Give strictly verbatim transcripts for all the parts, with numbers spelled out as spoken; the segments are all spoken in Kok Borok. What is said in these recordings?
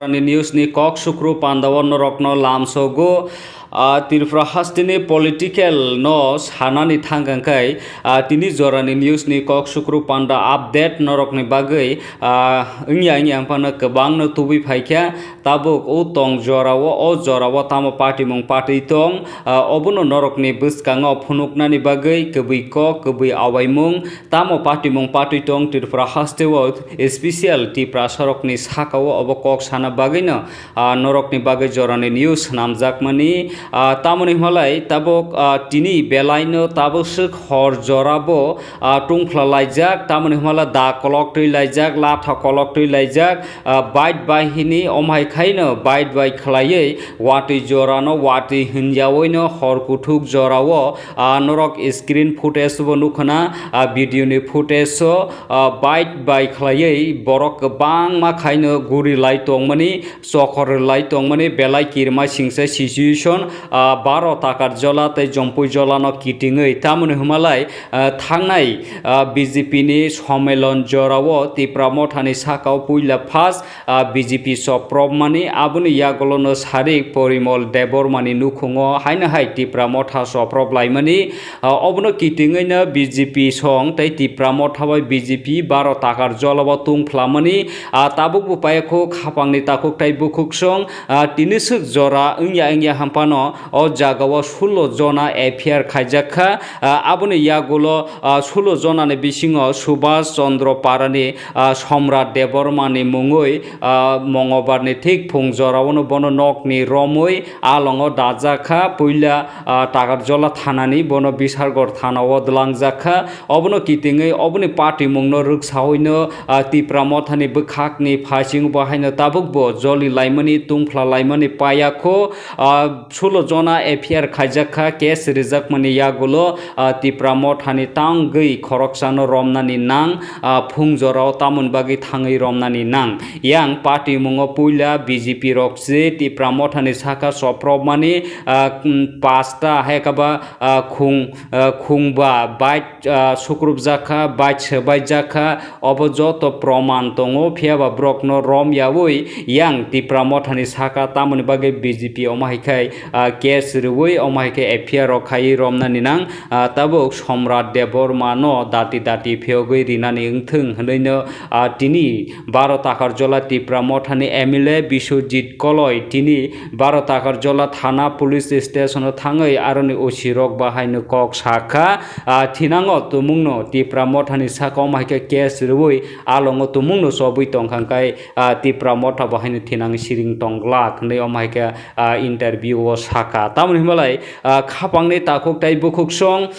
News ni kok sukru pandao norokno lamsogo. Ah, Tripura hasteni political no sanani thangkang khai, ah, tini jorani news ni kok sukru panda update norokni bagwi, ah, wngya wngya phano kwbangno tubui phaikha. Tabuk o tong jorao, o jorao tamo party mung patwi tong, ah, obono norokni bwskango phunuknani bagwi kwbwi kok, kwbwi awaimung, tamo party mung patwi tong Tripura hasteo special Tiprasarokni sakao obo kok sana bagwino, ah, norokni bagwi jorani news swnamjakmani, ah, tamoni hwnbalai tabuk, ah, tini belaino tabuk swk hor jorabo, ah, tungphla laijak, tamoni hwnbala da kolok twi laijak, latha kolok twi laijak, ah, bike bai hini omhai khaino bike bai khwlaiwi watwi jorano watwi hwnjaoino hor kuthuk jorao, ah, norok screen footage bo nukhana, ah, video ni footage o, ah, bike bai khwlaiwi borok kwbangma khaino guri lai tongmani, chokor lai tongmani belai kirima singsa situation, ah, Baro Takarjola tei Jompui Jolano kitingwi. Tamoni hwnbalai, ah, thangnai, ah, B J P ni Sommelon jorao Tipra Mothani sakao puila first, ah, B J P chopropmani, aboni yagulono sarik Porimol Debbarmani nukhungo haino hai Tipra Motha choprop laimani. Ah, obono kitingwino B J P song tei Tipra Motha bai B J P Baro Takarjola bo tungphlamani. Ah, tabukbo paiyakhuk hapangni takhuk tei bukhuksong, ah, tini swk jora wngya wngya hamphano o jagao sulo jona F I R khaijakha. Ah, aboni yagulo, ah, sulo jonani bisingo Subhas Chandra Parani, ah, Somrat Debbarmani mungwi, ah, Mongobarni thik phung joraono bono nokni romwi alongo dajakha. Puila, ah, Takarjola thanani bono Bisargor thanao dwlangjakha. Obono kitingwi oboni patimungno rwksaoino, ah, Tipra Mothani bwkhakni phaising bo haino tabukbo joli laimani, tungphla laimani payakho, ah, sulo jona F I R khaijakha, case rijakmani yagulo, ah, Tipra Mothani tangwi khoroksano romnani nang, ah, phung jorao tamoni bagwi thangwi romnani nang. Yang patimungo puila B J P rok se Tipra Mothani saka chopropmani, ah, mm, pasta hai khe ba, ah, khung, ah, khungba bike, ah, sukrupjakha, bike swbaijakha, obo joto proman tongo, phiyaba borokno romyawi yang Tipra Mothani saka tamoni bagwi B J P omo hai khe, ah, case rwui omo hai khe F I R rok khaiwi romnani nang, ah, tabuk Somrat Debbarmano dati dati phiyogwi rinani wngthwng hwnwino, ah, tini Baro Takarjola Tipra Mothani M L A Biswajit Koloi tini Baro Takarjola thana police station o thangwi aroni O C rok bahaino kok sakha, ah, thinango tumungno Tipra Mothani saka omo hai khe case rwui alongo tumungno chobwi tongkha, hwnkhe, ah, Tipra Motha bahaino thinang siring tong glak hwnwi omo hai khe, ah, interview o sakha. Tamoni hwnbalai, ah, khapangni takhuk tei bukhuksong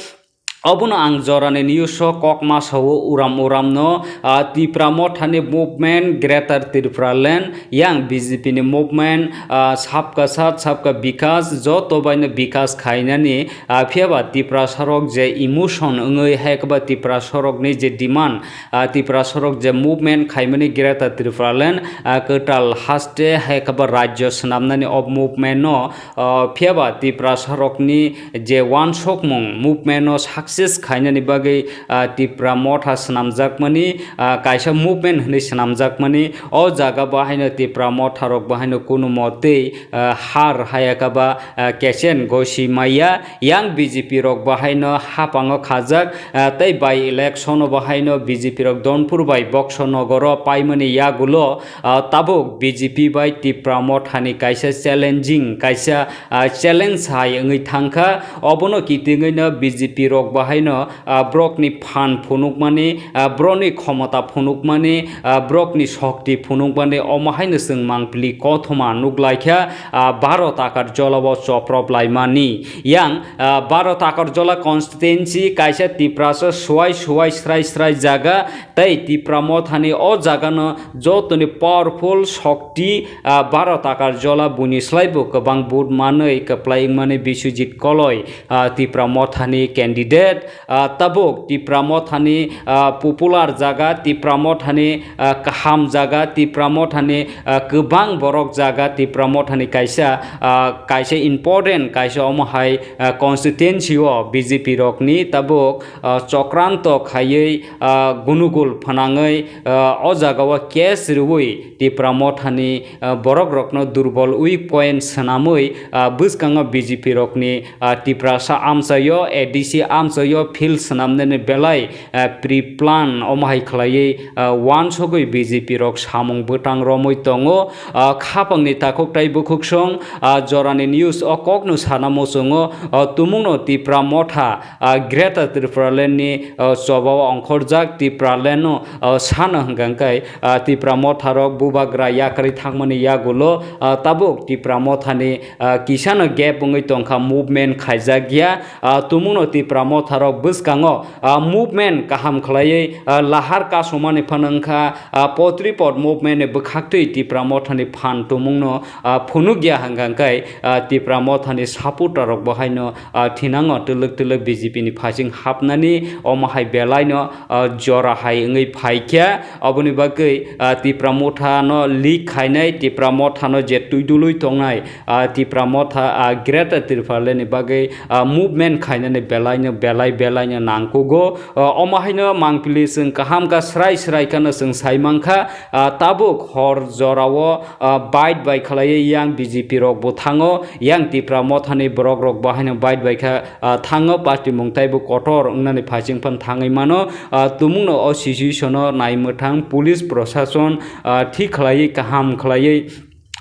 obono ang jorani news o kokma sao uram uramno, ah, Tipra Mothani movement Greater Tripura Land, yang B J P ni movement, ah, Sabka Saath Sabka Vikas, joto baino vikas khainani, ah, phiyaba Tiprasarok je emotion wngwi hai khe ba Tiprasarokni je demand, ah, Tiprasarok je movement khaimani Greater Tripura Land, ah, kwtal haste hai khe ba rajyo swnamnani o movement no, ah, phiyaba Tiprasarokni je uansukmung movement no success khainani bagwi, ah, Tipra Motha swnamjakmani, ah, kaisa movement hwnwi swnamjakmani. O jaga bahaino Tipra Motha rok bahaino kunu motwi, ah, har hayakaba, ah, kechen gosi maya. Yang B J P rok bahaino hapango khajak, ah, tei by election o bahaino B J P rok Donpur bai Boksonogoro paimani yagulo, ah, tabuk B J P bai Tipra Mothani kaisa challenging, kaisa, ah, challenge hai wngwi thangkha. Obono kitingwino B J P rok bahaino, ah, borokni phan phunukmani, ah, borokni khomota phunukmani, ah, borokni shokti phunukmani omo haino chwng mangpili kothoma nukhlaikha, ah, Baro Takarjola o choprop laimani. Yang, ah, Baro Takarjola constituency kaisa Tiprasa suwai suwai srai srai jaga, tei Tipra Mothani o jagano jotoni powerful shokti, ah, Baro Takarjola buini slaibo kwbang vote manwi kwplai wngmani Biswajit Koloi, ah, Tipra Mothani candidate. ah, tabuk Tipra Mothani, ah, popular jaga, Tipra Mothani, ah, kaham jaga, Tipra Mothani, ah, kwbang borok jaga, Tipra Mothani kaisa, ah, kaisa important, kaisa omo hai, ah, constituency o B J P rokni tabuk, ah, chokranto khaiwi, ah, gunugul phanangwi, ah, o jaga o case rwui Tipra Mothani, ah, borok rokno durbol weak point swnamwi, ah, bwskango B J P rokni, ah, Tiprasa amchaio, A D C amchaio field swnamnani belai, ah, pre-plan omo hai khlaiwi, ah, uansugwi B J P rok samung bwtang romwi tongo. Ah, khapangni takhuk tai bukhuksong, ah, jorani news o kokno sana muchungo, ah, tumungno Tipra Motha, ah, Greater Tipraland ni, ah, chobao ongkhorjak Tipraland no, ah, sana hwnkha khe, ah, Tipra Motha rok bubagra yakarwi thangmani yagulo, ah, tabuk Tipra Motha ni, ah, kisano gap wngwi tongkha, movement khaijak ya. Ah, tumungno Tipra Motha rok bwskango, ah, movement kaham khlaiwi, ah, lahar kasumani phano wngkha, ah, Potripot movement ni bwkhaktwi Tipra Motha ni phan tumungno, ah, phunukya hwnkha khe, ah, Tipra Motha ni supporter rok bo haino, ah, thinango twlwk twlwk B J P ni phaising hapnani omo hai belai no, ah, jora hai wngwi phaikha. Oboni bagwi, ah, Tipra Motha no leak khainai, Tipra Motha no je twidulwi tongnai, ah, Tipra Motha, ah, Greater Tipraland ni bagwi, ah, movement khainani belai no belai belai no nangkugo. Ah, omo haino mangpili chwng kaham kha, srai srai kheno chwng sai mankha. Ah, tabuk hor jorao, ah, bike bai khlaiwi yang B J P rok bo thango, yang Tipra Mothani borok rok bo haino bike bai kha, ah, thango, party mung taibo kotor wngnani phaising phan thangwi mano. Ah, tumungno o situation o nai mwthang police prosason, ah, thik khlaiwi kaham khlaiwi,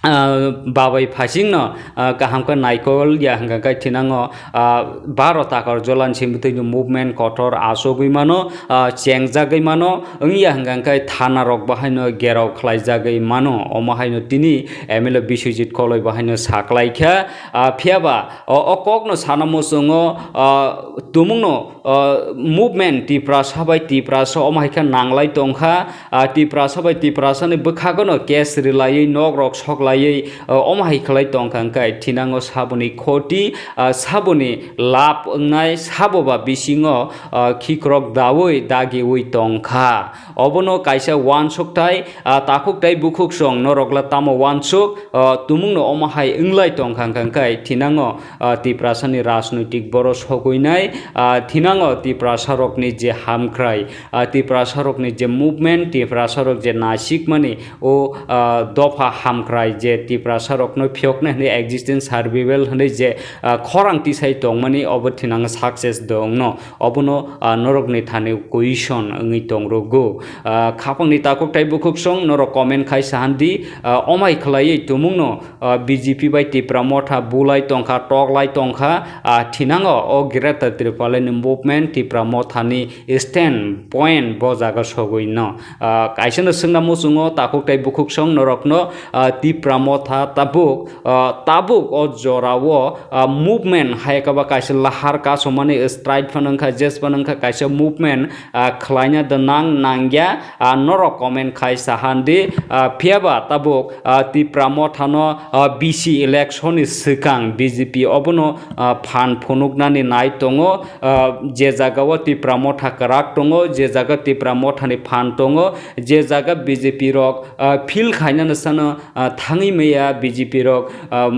ah, babai phaisingno, ah, kaham khe naikol ya hwnkha khe thinango, ah, baro takar jolan simi twi movement kotor achogwi mano, ah, chengjagwi mano, wngya hwnkha khe thana rok bo haino gherao khlaijagwi mano, omo haino tini M L A Biswajit Koloi bo haino saklaikha, ah, phiyaba o, o kokno sana muchungo, ah, tumungno, ah, movement Tiprasa bai Tiprasa omo hai khe nanglai tongkha, ah, Tiprasa bai Tiprasani bwkhagono case rwlaiwi, nok rok soklaiwi, ah, omo hai khlai tongkha hwnkhe thinango saboni khoti, ah, saboni lab wngnai, sabo ba bisingo, ah, khikrok daui dagiui tongkha. Obono kaisa uansuktai, ah, takhuk tai bukhuk song norokla tamo uansuk, ah, tumungno omo hai wnglai tongkha hwnkhe thinango, ah, Tiprasani rajnoitik boro sokuinai, ah, thinango Tiprasarokni je hamkrai, ah, Tiprasarokni je movement, Tiprasarok je nasikmani o, ah, dopha hamkrai je Tiprasarokno phiyoknai hwnwi existence survival hwnwi je, ah, khorang tisai tongmani obo thinango success dongno. Obono, ah, norokni thani question wngwi tongrugo. Ah, khapangni takhuk tai bukhuk song norok comment khai sahan di, ah, omai khlaiwi tumungno, ah, B J P bai Tipra Motha bulai tongkha, toklai tongkha, ah, thinango o Greater Tipraland ni movement Tipra Mothani stand point bo jaga sogwi no. Ah, kaisa no swngna muchungo takhuk tai bukhuk song norokno, ah, Tipra Motha tabuk, ah, tabuk o jorao, ah, movement hai khe ba kaisa lahar kasumani strike phano wngkha, jes phano wngkha kaisa movement, ah, khlaina da nang nangya, ah, norok comment khai sahan di, ah, phiyaba tabuk, ah, Tipra Mothano, ah, B C election ni swkang B J P obono, ah, phan phunuknani nai tongo, ah, je jaga o Tipra Motha kwrak tongo, je jaga Tipra Mothani phan tongo, je jaga B J P rok, ah, feel khainani sano, ah, thangwi maya B J P rok, ah,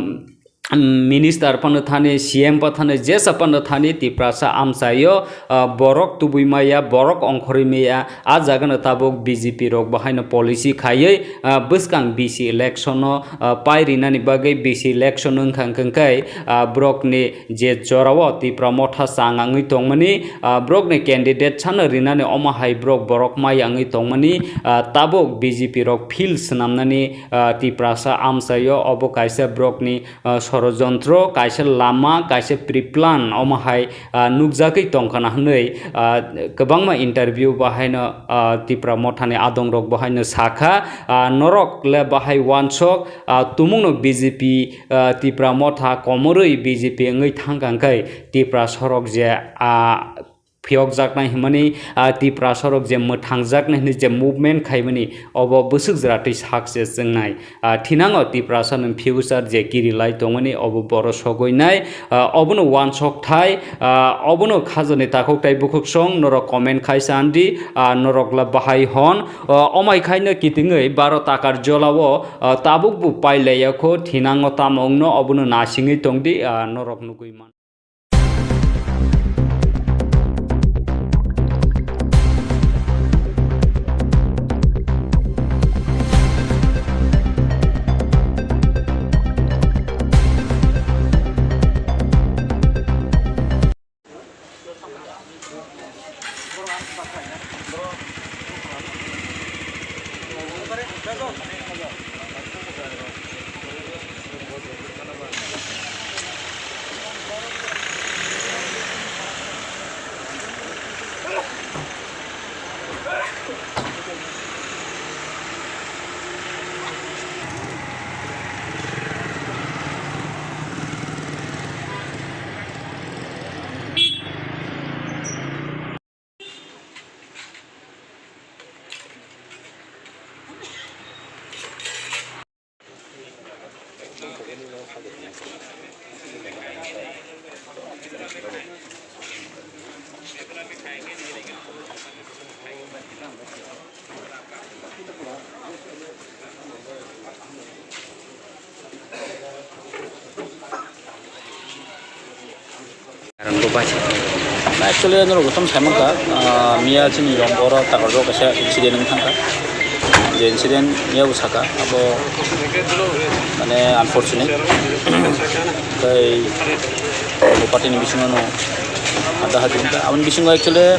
minister phano thani, C M pho thani, jesa phano thani Tiprasa amchaio, ah, borok tubui maya, borok ongkhorwi maya, ah jagano tabuk B J P rok bo haino policy khaiwi, ah, bwskang B C election no, ah, pai rinani bagwi B C election wngkha hwnkhe, ah, borokni je jorao Tipra Motha chang wngwi tongmani, ah, borokni candidate sano rinani omo hai borok borok mai wngwi tongmani, ah, tabuk B J P rok feel swnamnani, ah, Tiprasa amchaio obo kaisa borokni, ah, sorojontro, kaisa lama, kaisa pre-plan omo hai, ah, nukjagwi tongkhana hwnwi, ah, kwbangma interview bo haino, ah, Tipra Mothani adongrok bo haino sakha, ah, norok le bahai uansuk, ah, tumungno B J P, ah, Tipra Motha komorwi B J P wngwi thangkha hwnkhe Tiprasarok je, ah, phiyokjaknai hwnmani, ah, Tiprasa rok je mwthangjaknai hwnwi je movement khaimani, obo bwswk jora twi sak se chwngnai. Ah, thinango Tiprasa ni future je kirilai tongmani, obo boro sogwi nai. Ah, obono uansok thai, ah, obono khajani takhuk tai bukhuk song norok comment khai sa di, ah, norok la bahai hwn. Ah, omai khaino kitingwi baro takar jolao, ah, tabuk bo pailaiya kho, thinango tamo wngno obono nasingwi tong di, ah, norok nugwi man. Actually, norok jotono sai mankha, ah, miya chini rombo oro takarjak kaisa incident wng thangkha. Je incident miya bo sakha, abo mane unfortunate. Tei bo party ni bisingo no ada hadi wngkha. Aboni bisingo actually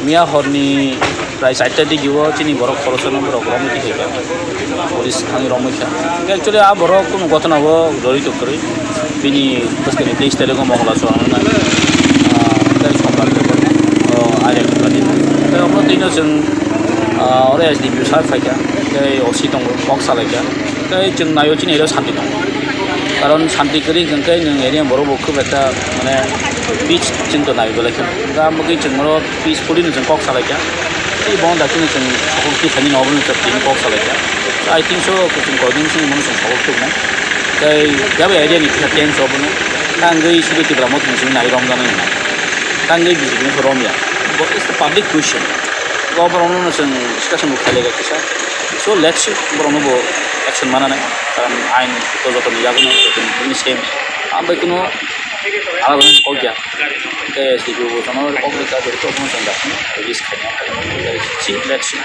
miya horni prai charta digi o chini borok khoroksa no borok romwi tongkha. Police thangwi romwi kha. Actually, a borok kunu gotona o jorito kwrwi. Bini bwskangni teis tarikh o Mongla chuwang wngnai. Ah, tei Sombar tei, oh, Airang Badi. Tei obo twino chwng, ah, oro S D P O sir phaikha. Tei O C tongo, kok salaikha. Tei chwng naio chini area o santi tongo. Karon santi kwrwi hwnkhe nwng area borok bo khub ekta, mane, peace chwng to nai belai khe. Tei amogwi chwng oro peacefully no chwng kok salaikha. Tei bo dakti no chwng sokol twi thani no obo no chwng tini kok salaikha. I think so, chwng koi din sini mano chwng sokol twi nai. Tei yabo area ni kisa tense obo no. Tangwi sudu Tipra Motha ni chwng nai romjana ni. Tangwi B J P no romya. But it's the public question. Obo rok no chwng discussion bo khailaiga kisa. So let's see, borok no bo action mana nai. Karon ain to joto ni yago no, joto ni same. Ambai kuno Ala bangni kok ya. Ke S D P O bo sama kok ya, kok mo sanda. Release khaina. Si, let's see.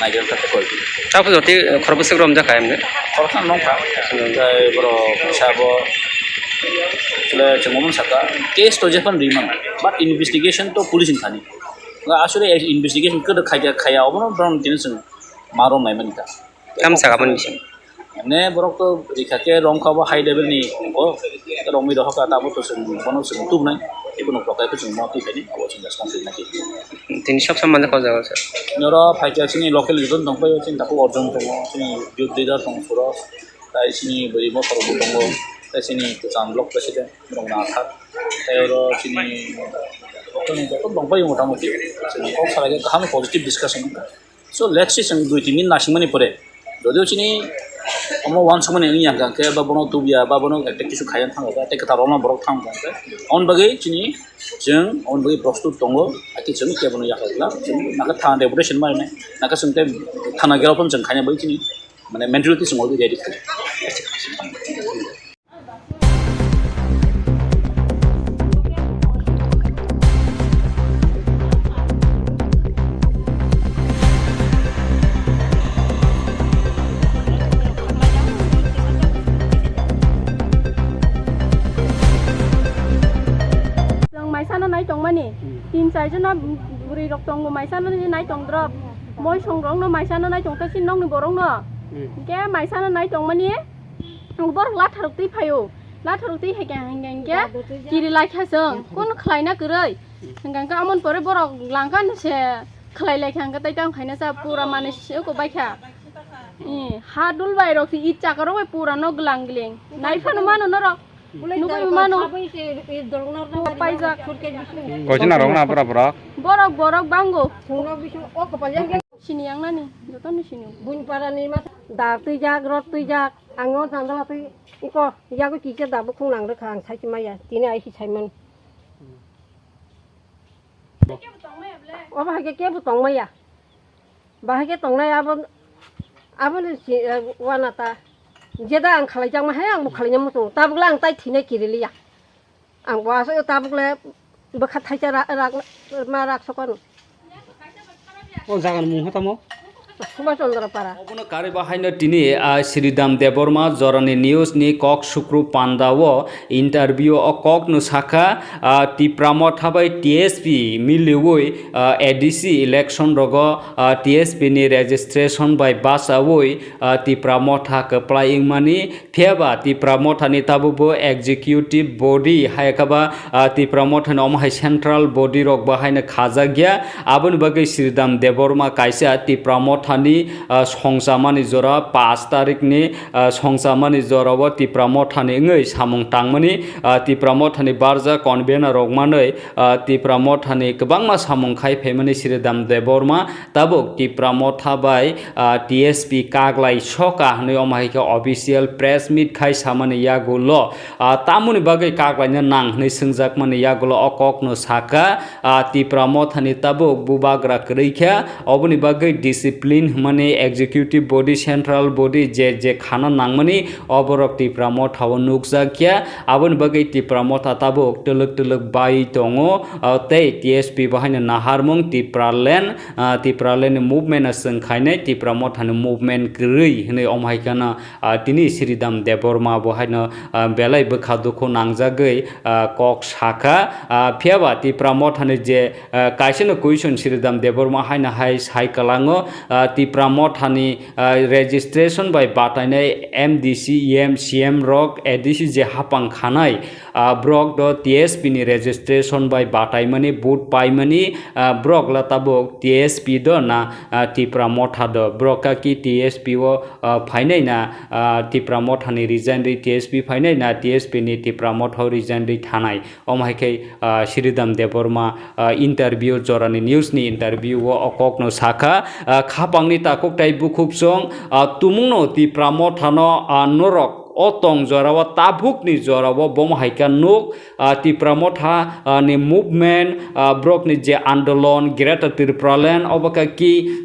Naigra ta koi. Tapo joti khorbo sik rom jakha emne. Khoroksa nong kha. Tei borok sabo. Chwle chwngmung saka. Case to jephang rimang. But investigation to police ni thani. Asole investigation khe khaya khaya obono borok tini chwng ma rom nai mani ta. Tamo saka boni bising. Mane borok to rikha khe romkha bo high level ni bo romwi rohorkha, tamo to chwng bono chwng tubunai, tei bono prokai khe chwng mo twi khaini abo chwng response rinai khe. Tini sab samani ko jaga sir. Noro phaikha chini local youth tongpaio, chini takhuk Arjun tongo, chini youth leader tongo Suros, tai chini bwrwi Mosor bo tongo, tai chini kwcham block president rok na thar, tai oro chini local ni joto tongpaio motamuti chwng kok salai khe kaham positive discussion wngkha. So let's see, chwng dui tin din nasingmani pore, jodio chini omo uansukmani wngya hwnkhe, ba bono tubya, ba bono ekta kisu khaiya thangkha, tei kwtal rokno borok thangkha hwnkhe, aboni bagwi chini, chwng aboni bagwi prostut tongo, hakhe chwng kebono yakha glak, chwng nakha thana deputation ma rinai, nakha chwng tei thana gherao phano chwng khaina bagwi chini, mane, mentality chwng already ready khaijak. Chwng maisano nai tongmani, hmm, tin char jona bwrwi rok tongo, maisano nai tong drop, moi song rokno maisano nai tong ta si nokni borokno, hmm, hwnkhe maisano nai tongmani. Borok latharok twi phaio, latharok twi hai khe hingkhe hingkhe kiri lai kha chwng, kunu khlaina kwrwi. Hingkhe hingkhe amoni pore borok langkha se khlai lai kha, hingkhe tei tamo khaina cha pura manwi se eko bai kha. Ih, ha dul bai rok se ih chaka rok bai pura no glang gling. Nai phano mano norok. Nugwi mano. Paijak. Kochina rok na pura pura. Borok, borok bango. Sini yang nani, joto ni sini. Buin para ni mas. Dar twijak, rot twijak. Ang no sandala twi. Iko, yago kisa da bukhung nang rwkha ang sai maya. Tini ai si sai man. Obo hai khe kebo tong maya. Bahai khe tongnai abo, aboni si, eh, wana ta. Jeda ang khalaijakma hai ang bo khalaina muchungo. Tabuk le ang tai thwinai kiriliya. Ang bo aswk tabuk le bwkha thaisa ra-, rak-, ma rak sokano. O jaga ni mung khe tamo? Subhash Chandra Para. Obono karwi bahaino tini, ah, Sridham Debbarma Jorani News ni kok sukru panda o interview o kok no sakha, ah, Tipra Motha bai T S P miliwi, ah, A D C election rogo, ah, T S P ni registration bai bachawi, ah, Tipra Motha kwplai wngmani, phiya ba Tipra Motha ni tabuk bo executive body hai khe ba, ah, Tipra Motha ni omo hai central body rok bo haino khajak ya. Aboni bagwi Sridham Debbarma kaisa Tipra Motha ni, ah, songchamani jora, pash tarik ni, ah, songchamani jora o Tipra Motha ni wngwi samung tangmani, ah, Tipra Motha ni barja convener rok manwi, ah, Tipra Motha ni kwbangma samung khai phaimani Sridham Debbarma tabuk Tipra Motha bai, ah, T S P kaglai soka hwnwi omo hai khe official press meet khai samani yagulo, ah, tamoni bagwi kaglaina nang hwnwi swngjakmani yagulo o kokno sakha, ah, Tipra Mothani tabuk bubagra kwrwi kha, oboni bagwi discipline hwnmani executive body, central body je je khana nangmani oborok Tipra Mothao nukjakya, aboni bagwi Tipra Motha tabuk twlwk twlwk bai tongo, ah, tei T S P bo haino naharmung Tipraland, ah, Tipraland ni movement no chwng khainai, Tipra Mothani movement kwrwi hwnwi omo hai kheno, ah, tini Sridham Debbarma bo haino, ah, belai bwkha dukhu nangjagwi, ah, kok sakha. Ah, phiya ba Tipra Mothani je, ah, kaisa no question Sridham Debbarma haino hai sai kwlango, ah, Tipra Mothani, ah, registration bai batainai M D C, E M, C M rok, A D C je hapang khanai, ah, borok do T S P ni registration bai bataimani, vote paimani, ah, borok la tabuk T S P do na, ah, Tipra Motha do? Borok kaki T S P o, ah, phainai na, ah, Tipra Mothani resign rwi T S P phainai na, T S P ni Tipra Mothao resign rwi thanai? Omo hai khe, ah, Sridham Debbarma, ah, interview, jorani news ni interview o o kokno sakha, ah, khapangni takhuk tai bukhukchwng, ah, tumungno Tipra Mothano, ah, norok o tong jorao, tabukni jorao bomo hai khe nuk, ah, Tipra Motha, ah, ni movement, ah, borokni je andolon Greater Tipraland, obo khe ki,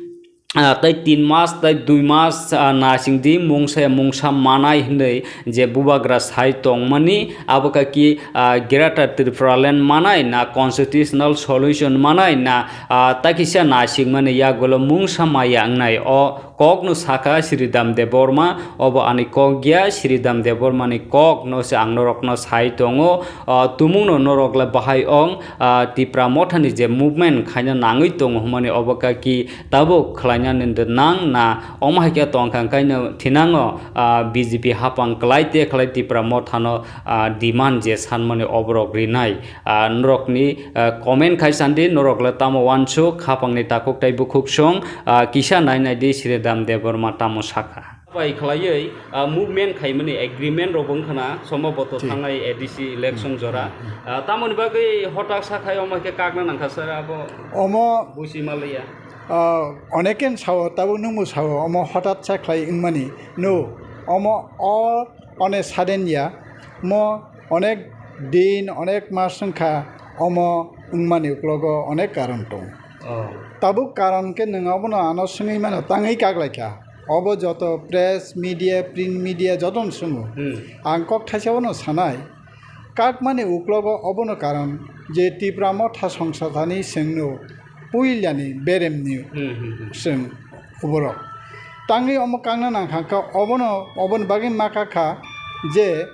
ah, tei tin mas tei dui mas, ah, naisingdi mungsa ya mungsa manai hwnwi je bubagra sai tongmani, abo khe ki, ah, Greater Tipraland manai na constitutional solution manai na, ah, takisa naisingmani yagulo mungsa maya wngnai. O kokno sakha Sridham Debbarma, obo ani kok ya, Sridham Debbarmani kokno se ang norokno sai tongo. Ah, tumungno norok le bahai ong, ah, Tipra Mothani je movement khaina nangwi tongo hwnmani obo kaki tabuk khlainani nang na, omo hai khe tongkha hwnkhe no thinango, ah, B J P hapang kwlai te khlai Tipra Mothano, ah, demand je sanmani oborok rinai. Ah, norokni, ah, comment khai sandi, norok le tamo uansuk, khapangni takhuk tai bukhuk song, ah, kisa nai nai di Sridham Debbarma tamo sakha. Bai khlaiwi, ah, movement khaimani agreement rok bo wngkha na, somboboto Thik. Thangnai A D C election Hmm. jora. Hmm. Ah, tamoni bagwi hotak sa khai omo khe kakna nangkha sir abo Omo busi maliya. Ah, onekin sao, tabuk nwngbo sao, omo hotat sa khlai wngmani. No, omo o one sudden ya, mo onek din, onek mas wngkha, omo wngmani uklogo onek karon tong. Oh. Tabuk karon khe nwng obono ano swngwi mano, tangwi kaklaikha. Obo joto press, media, print media jotono swngo. Hmm. Ang kok thaisa bono sanai, kakmani uklogo obono karon je Tipra Motha songsa thani chwngno puilani beremni Hmm, hmm, hmm. chwng uborok. Tangwi omo kakna nangkha kha obono, oboni bagwi ma kha kha je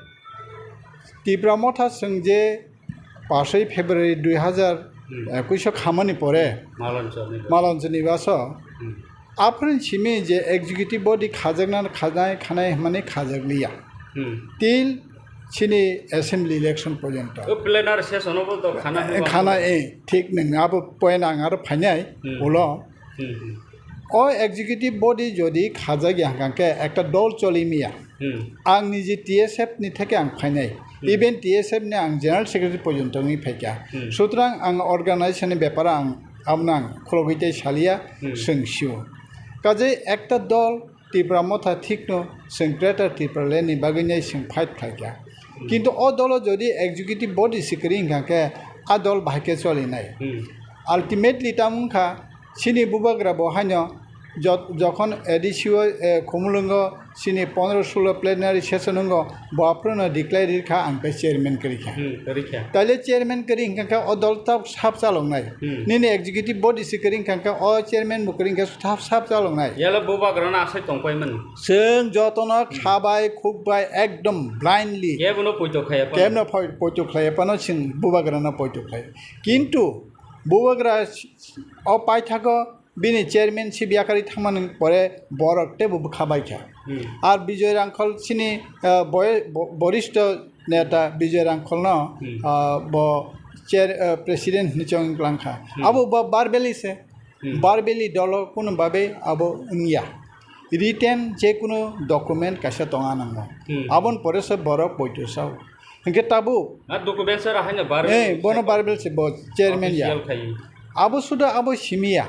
Tipra Motha chwng je pasoi February dui hazar ekuish o khamani pore Malonchoni ba. Malonchoni baso Hmm. aphrin simi je executive body khajakna khanai khanai hwnmani khajakliya. Hmm. Till chini assembly election porjonto. O plenary session o bo to khana hwnba Khana bo. E, thik nwng abo point ang aro phainai Hmm. Ulo. Hmm, hmm. O executive body jodi khajak ya hwnkhe ekta dol choli miya. Hmm. Ang niji T S F ni theke ang phainai. Hmm. Even T S F ni ang general secretary porjonto wngwi phaikha. Hmm. Sutrang ang organization ni beparo ang abono ang khulogwi tei saliya, hmm, chwng sio. Kaje ekta dol Tipra Motha thikno chwng Greater Tipraland ni bagwi nai chwng fight khlaikha. Hmm. Kintu o dolo jodi executive body se kwrwi wngkha khe a dol bahai khe cholinai. Hmm. Ultimately tamo wngkha chini bubagra bo haino jot-, jokhon A D C o, eh, Khumulwngo chini pondro solo plenary session wngo, bo aphuru no declare rikha ang tei chairman kwrwi kha. Hmm, kwrwi kha. Taile chairman kwrwi hwnkha khe o dol ta sap chaloknai. Hmm. Nini executive body se kwrwi hwnkha khe o chairman bo kwrwi hwnkha sap, sap chaloknai. Yalo bubagra no asai tongpai mani. Chwng jotono, hmm, khabai khukbai ekdom blindly. Kebo no poito khaya pano. Kebo no poi-, poito khaya pano chwng bubagra no poito khlai. Kintu bubagra o paithago bini chairmanship yakarwi thangmani pore borok teibo bwkha baikha. Hmm. Ar Bijoy Rangkhol chini, ah, boy-, bo-, borishto neta Bijoy Rangkholno, hmm, ah, bo chair, ah, president hinwi chong langkha. Hmm. Abo bo verbally se, hmm, verbally dolo kunu babe abo wngya. Written je kunu document kaisa tonga nango. Hmm. Aboni pore se borok poito sao. Hingke tabuk. Ah, document sara haino verbal. Eh, bono verbal se bo chairman ya. Official khai. Abo suda abo simiya.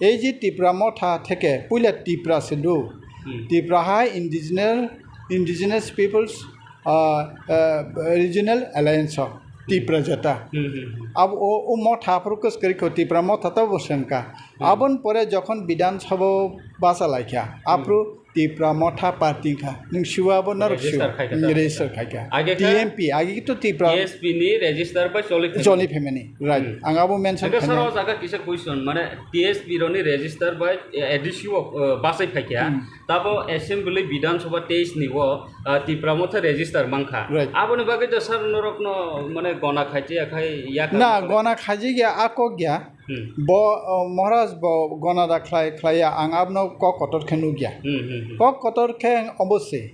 Ei je Tipra Motha theke puila Tipra se do. Hmm. Tipra hai indigenous, indigenous peoples, ah, ah, regional alliance of Tipra Jata. Hmm, hmm, hmm. Abo o, o Motha aphuru kwskwrwi kho Tipra Motha to bo sengka. Hmm. Aboni pore jokhon Bidhan Sabha basa laikha, hmm, aphuru Tipra Motha party kha. Nwng siwa bo norok siwa. Register khai kha ta. Register khai kha. Age kha T M P, age to Tipra. T S P ni register bai choli phaimani. Choli phaimani, right. Hmm. Ang abo mention khaina. Sir, o jaga kisa question, mane T S P roni register bai, eh, A D C o, eh, basai phaikha. Hmm. Tabo assembly Bidhan Sabha teis ni o, eh, Tipra Motha register mankha. Right. Aboni bagwi to sir norok no mane gona khaiti akhai ya. Na, gona khaji ya, akok ya. Hmm. Bo, o, Maharaj bo gona da khlai, khlai ya, ang abono kok kotor khe nukya. Hmm, hmm, hmm. Kok kotor khe ang obo se.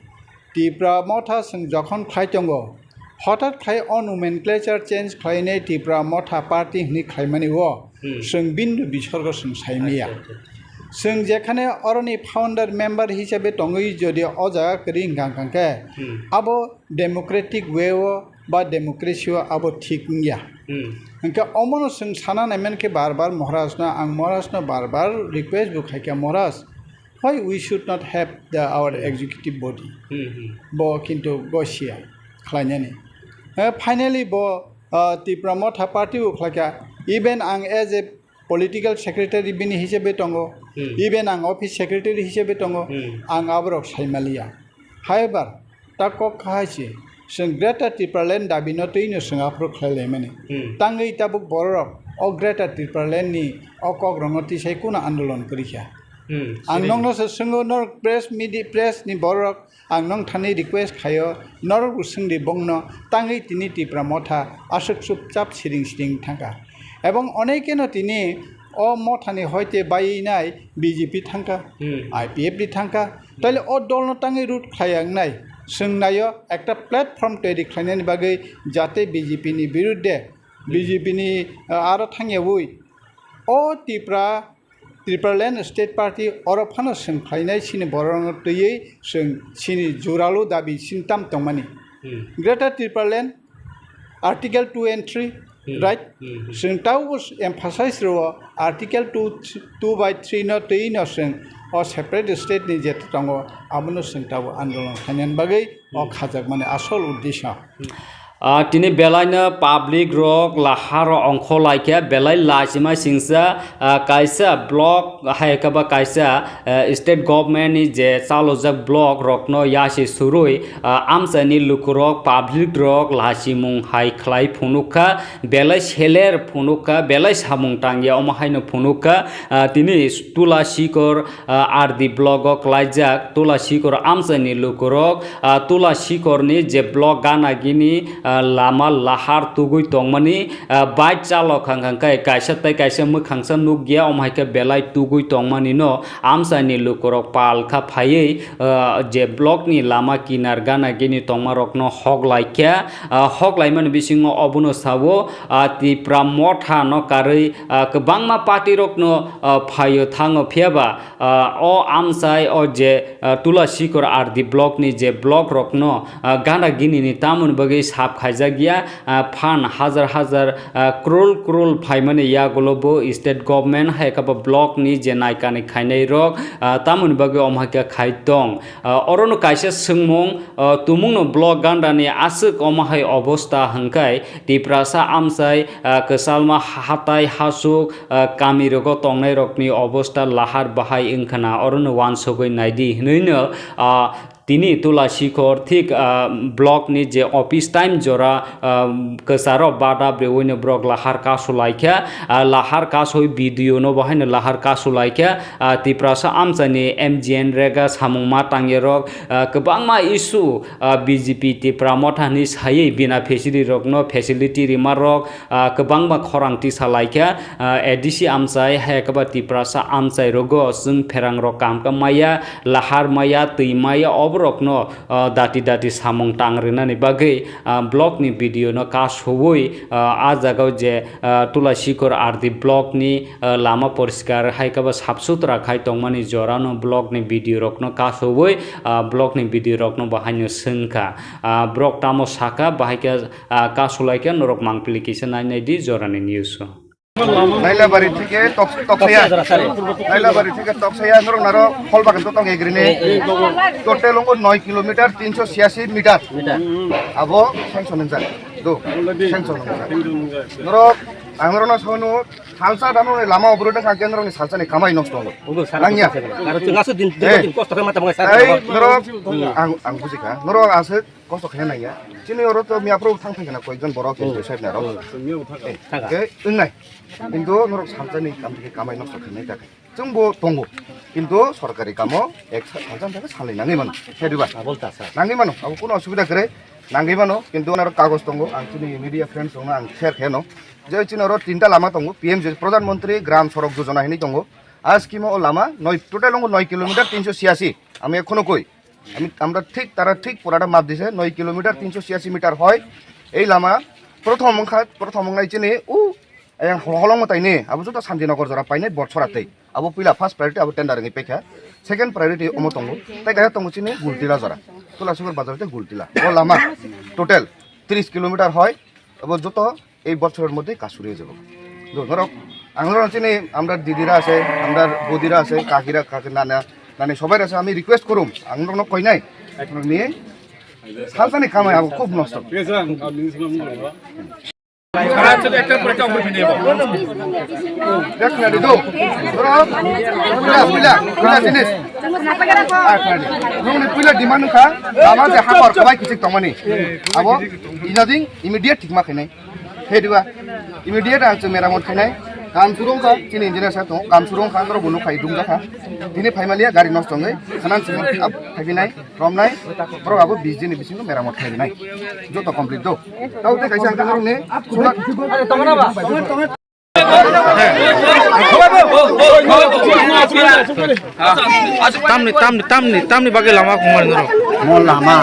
Tipra Motha chwng jokhon khlai tongo, hothat khlai o nomenclature change khlainai Tipra Motha party hwnwi khlaimani o, hmm, chwng bindu bisorgo chwng saimaya. Acha, acha. Chwng jekhane oroni founder member hisabe tongwi jodi o jaga kwrwi hwnkha hwnkha khe, hmm, abo democratic way o ba democracy o abo thik wngya. Hmm. Hwnkhe omono chwng sana naiman khe bar bar Maharaj no, ang Maharaj no bar bar request bo khaikha, Maharaj, why we should not have the, our, hmm, executive body? Hmm, hmm. Bo kintu gosia khlainani. Eh, finally bo, ah, Tipra Motha party bo khlaikha. Even ang as a political secretary bini hisabe tongo, hmm, even ang office secretary hisabe tongo, hmm, ang aborok saimaliya. However, ta kok kahai se, chwng Greater Tipraland dabi no twi no chwng aphuru khlai laimani. Hmm. Tangwi tabuk borok o Greater Tipraland ni o kok rok no tisai kuno andolon kwrwi kha. Hmm, ang siri. Nokno se swngo, nor press media, press ni borok ang nong thani request khaio, norok bo swngdi bongno tangwi tini Tipra Motha aswk chupchap siring siring thangkha. Ebong onekeno tini o Mothani hoite baiwi nai B J P thangkha, hmm, I P F ni thangkha. Taile o dolno tangwi root khlai wngnai, chwng naio ekta platform toiri khlainani bagwi jate B J P ni birudde, hmm, B J P ni, ah, aro thangyawi o Tipra Tipraland State Party oro phano chwng khlainai chini borokno twiwi chwng chini juralu dabi chini tam tongmani. Hmm. Greater Tipraland Article two and three, hmm, right? Hmm, hmm. Chwng tabuk emphasize rwo Article two, two by three no twiwi no chwng o separate state ni je tongo abono chwng tabuk andolon khlainani bagwi o, hmm, khajakmani asol uddesyo. Hmm. Ah, tini belaino public rok laharo ongkho laikha, belai lachima singsa, ah, kaisa block hai khe ba kaisa, ah, state government ni je chalojak block rokno yasi surui, ah, amchaini lukurok public rok lachimung hai khlai phunukha, belai seler phunukha, belai samung tangya omo haino phunukha, ah, tini Tula Sikor, ah, R D block o klaijak Tula Sikor amchaini lukurok, ah, Tula Sikorni je block gana gini, ah, lama lahar tugui tongmani, ah, bike chalok hang hang khe kaisa tei kaisa mwkhangsa nukya, omo hai khe belai tugui tongmani no amchaini lukurok pal kha phaiwi, ah, je block ni lama kinar gana gini tongma rokno hok lai kha, ah, hok laimani bisingo obono sao, ah, Tipra Motha no karwi, ah, kwbangma party rokno, ah, phaio thango, phiya ba, ah, o amchai o je, ah, Tula Sikor R D block ni je block rokno, ah, gana gini ni tamoni bagwi sap khaijak ya, ah, phan hajar hajar, ah, crore crore phaimani yagulo bo state government hai khe bo block ni je naikani khainai rok, ah, tamoni bagwi omo hai khe khai tong. Ah, orono kaisa swngmung, ah, tumungno block ganda ni aswk omo hai obostha hwnkhe Tiprasa amchai, ah, kwchalma hatai hasuk, ah, kami rogo tongnai rokni obostha lahar bahai wngkhana, orono uansugwi naidi hwnwi no, ah, tini Tula Sikor thik, ah, block ni je office time jora, ah, kwcharo bada brewino borok lahar kasu laikha, ah, lahar kasui video no bahaino lahar kasu laikha, ah, Tiprasa amchaini M G N rega samung ma tangya rok, ah, kwbangma issue, ah, B J P Tipra Motha ni saywi bina facility rokno facility rima rok, ah, kwbangma khorang tisa laikha, ah, A D C amchai hai khe ba Tiprasa amchai rogo chwng pherang rok kam khe maya, lahar maya, twi maya, oborokno, ah, dati dati samung tang rwnani bagwi, ah, block ni video no kasuwi, ah, ah jagao je, ah, Tula Sikor R D block ni, ah, lama poriskar hai khe ba sap sutra khai tongmani jorano block ni video rokno kasuwi, ah, block ni video rokno bahaino swngkha. Ah, borok tamo sakha, bahai khe, ah, kasulai khe norok mangpili kisa nai nai di jorani news o. Nailabari thike tok-, Toksaya. Nailabari thike Toksaya norok naro hol bagan to tong egrini. Total ongo noi kilometer tinso siyasi meter. Abo sanction wngjak. Do. Sanction wngjak. Norok ang norokno sanu salsa dano lama oboro de kangke norokni salsani kamai nosto ongo. Nangya. Aro chwng aswk din, din kosto khe mata mangsa. Ei, norok ang, ang bujikha. Norok aswk kosto khaina nangya. Chini oro to miya pro thang thang na koijon borok ke sai na rok. Thang. Ke wngnai. Kintu norok samsani kam thike kamai nosto khainai ta khe. Chwngbo tongo. Kintu sorkari kamo ek sa-, salsa thang salai nangwi mano. He diba? Abol ta sa. Nangwi mano. Abo kuno osubida kwrwi nangwi mano. Kintu norok kagoj tongo. Ang chini media friends rokno ang share khe no. Je chini oro tinta lama tongo. P M J, Pradhan Mantri Gram Sorok Yojana hinwi tongo. A scheme o lama noi, total wngo noi kilometer tinso siyasi. Ami ekhono koi. Ami, আমরা ঠিক, তারা ঠিক পুরাটা মাপ দিছে, নয় কিলোমিটার তিনশো ছিয়াশি মিটার হয় এই লামা। প্রথম অংখা, প্রথম অংনাই চিনি উ, এই হলং মতাই নে, আবো যত শান্তিনগর জরা পাইনে বটছড়াতেই। আবো পইলা first priority আবো tender ngi pekha, second priority omo tongo, tai kaya tongo chini Gultila jora, Tulasugor bazar te Gultila. O lama total তিরিশ কিলোমিটার হয়, আবো যত এই বছরের মধ্যে কাজ শুরু হয়ে যাবে। তো ধরো, আমরা চিনি, আমরা দিদিরা আছে, আমরা বৌদিরা আছে, কাকিরা, কাকি, নানা, নানি সবাই আছে, আমি রিকোয়েস্ট করুম, আমরা কোনো কই নাই, এখন নিয়ে সালসানি কামাই আবো খুব নষ্ট। দেখ না, দিদু, ধরো, পুলা, পুলা, পুলা জিনিস। আর খালি, নংনি পুলা ডিমান্ড খা, আমার যে হাপার সবাই কিছু তমানি, আবো, ইনাদিন, ইমিডিয়েট ঠিক মাখে নাই। He diba? Immediate ang chwng meramot khainai. Kam suru wngkha, chini engineer sir tongo. Kam suru wngkha, norok bo nukha, i dungjakha. Tini phaimaliya gari nosto wngwi khanan simi abo phaibinai, romnai. Borok abo bis din ni bisingo meramot khaibinai. Joto complete do. Tao tei kaisa ang norokni sula. Tamni, tamni, tamni, tamni bagwi lama kongmani norok. Mo lama,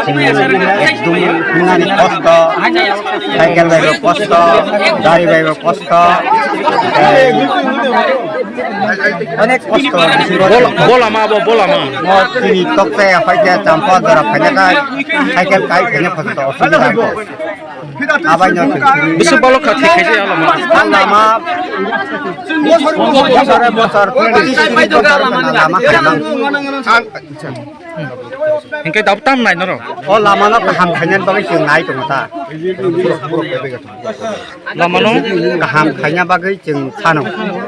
chini ekdom hinani kosto, cycle bai bo kosto, gari bai bo kosto, onek kosto. Bol-, bolama abo, bolama. Mo chini tokte apai khe champa dora phaina kai, cycle kai phaina kosto osubida. Abai no. Bisu balok kha thik khaise alama. Alama. Bosor bosor twenty three bosor kana lama khaimang. Hingke dab tam nai noro. O lama no kaham khainani bagwi chwng nai tongo ta. Lama no kaham khaina bagwi chwng phano.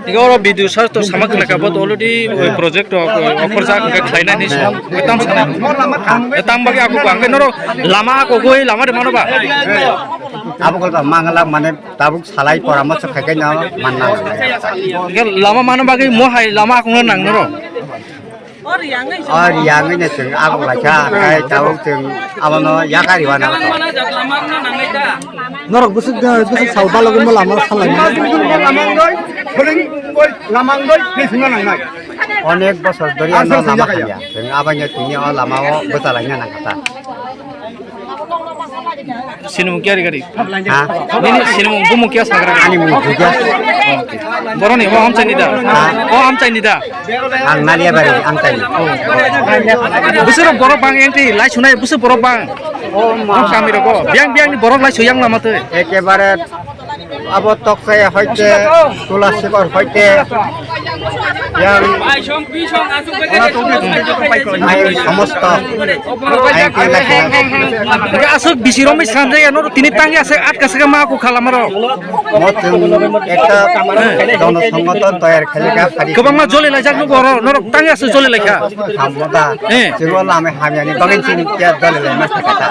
Iga oro video sa to sama khlai ka bot already oi project to okhorjak hingke khlainai ni. Tam sana. Tam bagwi aku bangke noro. Lama ako goi lama de mano ba? Abo gol ba mangala mane tabuk salai poramorso khai kai no manna. Hingke lama mano bagwi mo hai lama akungno nang noro. O riyangwi no chwng abuk laikha, tei tabuk chwng abono yakari wana. Norok bwswk, bwswk sal balogwi mo lama salai. Lamangdoi, lamangdoi, lamangdoi, lamangdoi, lamangdoi. Onek bosor dhori ano lama hamya. Chwng abaino tini o lama o bwchalaina nangkha ta. Sinimung kiyari gari. Ha? Nini sinimung bumung kiya sagra gari. Ani mung juga. Boroni o amchaini da. Ha? O amchaini da. Ang Naliabari amchaini. Bwswk borok bang entry lai sunai bwswk borok bang. O ma. Kami rogo. Biang biang ni borok lai suyang lama tei. Ekebare abo Toksai hoite, Tulasikor hoite, yang ai somosto ai kila kila. Aswk bisi romwi sanjaya norok tini tangi aswk atka saka ma ku khalamaro. Mo chwng ekta jono songoton toyar khalikha phari. Kwbangma joli laijak nugo oro norok tangi aswk joli laikha. Hammoda. Eh. Chwng o lama hamyani bagwi chini kya joli lai ma sakha ta.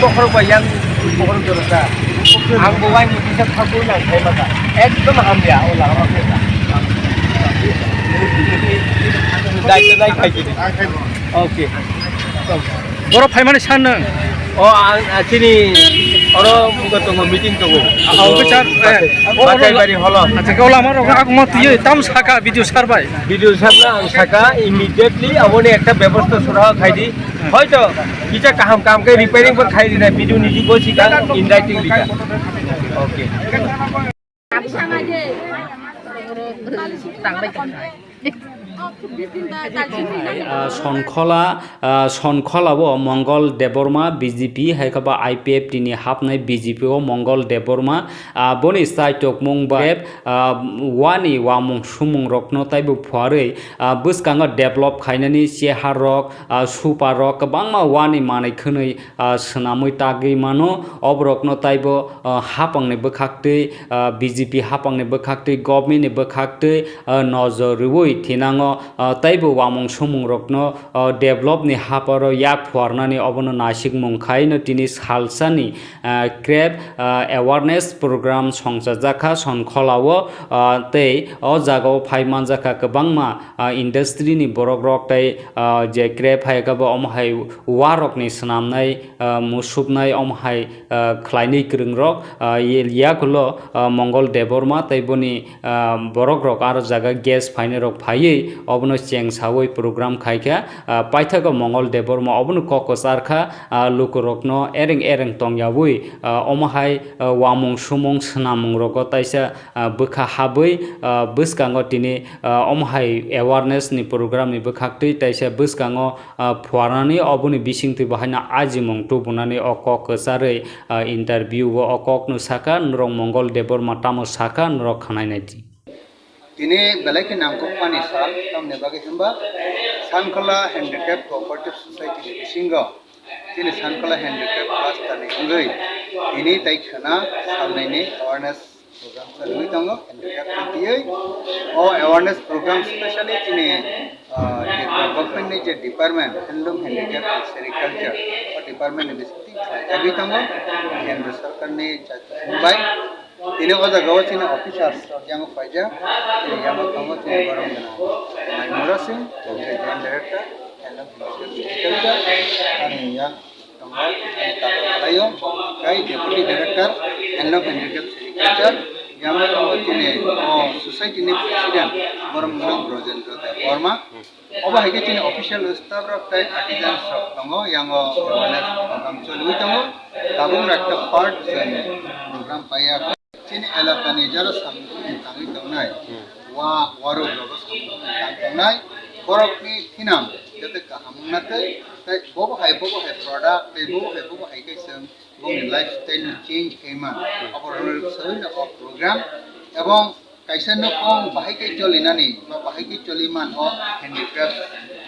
Ayang bokhorok bai yang bokhorok jora sa. Ang bo wai muti sa thakur nang khai maka. Ekdom hamya o lama khe. Dai dai khai kini. Okay. Boro phaimani san nang. O ang chini oro mugo tongo meeting tongo. Ah, okay, sir. Eh, o, o, Batai bari holo. Acha, kau lama rok aku mau tiyo tam saka video sar bai. Video sar na ang saka immediately aboni ekta bebosta sura khai di. Hoito kisa kaham kam khe repairing bo khai rina video ni bo sika in writing dika. Okay. Ah, Sonkhola, ah, Sonkhola o Mongol Debbarma B J P, hai khe ba I P F T ni hapnai B J P o Mongol Debbarma, ah, boni saitok mung ba, ah, wani wamung sumung rokno taibo phuarwi, ah, bwskango develop khainani chehar rok, ah, super rok kwbangma wani manwi khwnwi, ah, swnamwi tagwi mano. Oborokno taibo, ah, hapangni bwkhaktwi, ah, B J P hapangni bwkhaktwi, government ni bwkhaktwi, ah, nojor rwui thinango, ah, taibo wamung sumung rokno, ah, develop ni haparo yak phuarnani obono nasikmung khaino tini salsani, ah, crab, ah, awareness program songchajakha Sonkholao, ah, tei o jagao phai manjakha kwbangma, ah, industry ni borok rok tei, ah, je kre phai kha bo omo hai warok ni swnamnai, ah, musuknai omo hai, ah, khlainai kwrwng rok, ah, ye-, yakulo, ah, Mongol Debbarma tei boni, ah, borok rok aro jaga guest phainai rok phaiwi obono cheng sawi program khai kha, ah, paithago Mongol Debbarma obono kok kwchar kha, ah, lukurokno ereng ereng tongyawi, ah, omo hai, ah, wamung sumung swnamung rogo taisa, ah, bwkha habwi, ah, bwskango tini, ah, omo hai awareness ni program ni bwkhaktwi taisa bwskango, ah, phuarnani oboni bisingtwi bo haino ajimung tubunani o kok kwcharwi, ah, interview o o kokno saka, norok Mongol Debbarma tamo saka norok khwnainai di. Tini belai khe nangkukmani sal, tamni bagwi hwnba Sankhola Handicraft Cooperative Society ni bisingo chini Sankhola Handicraft Cluster ni wngwi tini tai khwna salnwini awareness program chaliwi tongo, handicraft ni twiwi. O awareness program specially chini, ah, Tripura government ni je department, Handloom, Handicraft and Sericulture, o department ni bisingtwi khlaijagwi tongo, Kendra Sarkar ni chaithumung bai. Tini o jaga o chini officers rok yango paijak, chini yango tongo chini borok gwnang Maimura Singh, chini Joint Director, Handloom, Handicraft, Sericulture, ani yang tongo, ani kaka kalaio, kai Deputy Director, Handloom Handicraft Sericulture, yang tongo chini o society ni President, borok wngkha Brojendra Debbarma. Obo hai khe chini official staff rok tei artisans rok tongo, yang o awareness program choliwi tongo. Tabuk rok ekta part chwng program paiya. Chini elakani jara samung tangwi tongnai, wa warok rogo samung tang tongnai, borokni thinam jate kaham wngna tei, tei bobo hai bobo hai product tei bobo hai bobo hai khe chwng bongni lifestyle no change khaima, abo rwrwk sawi no o program. Ebong kaisa nokong bahai khe cholinani ba bahai khe choliman o handicraft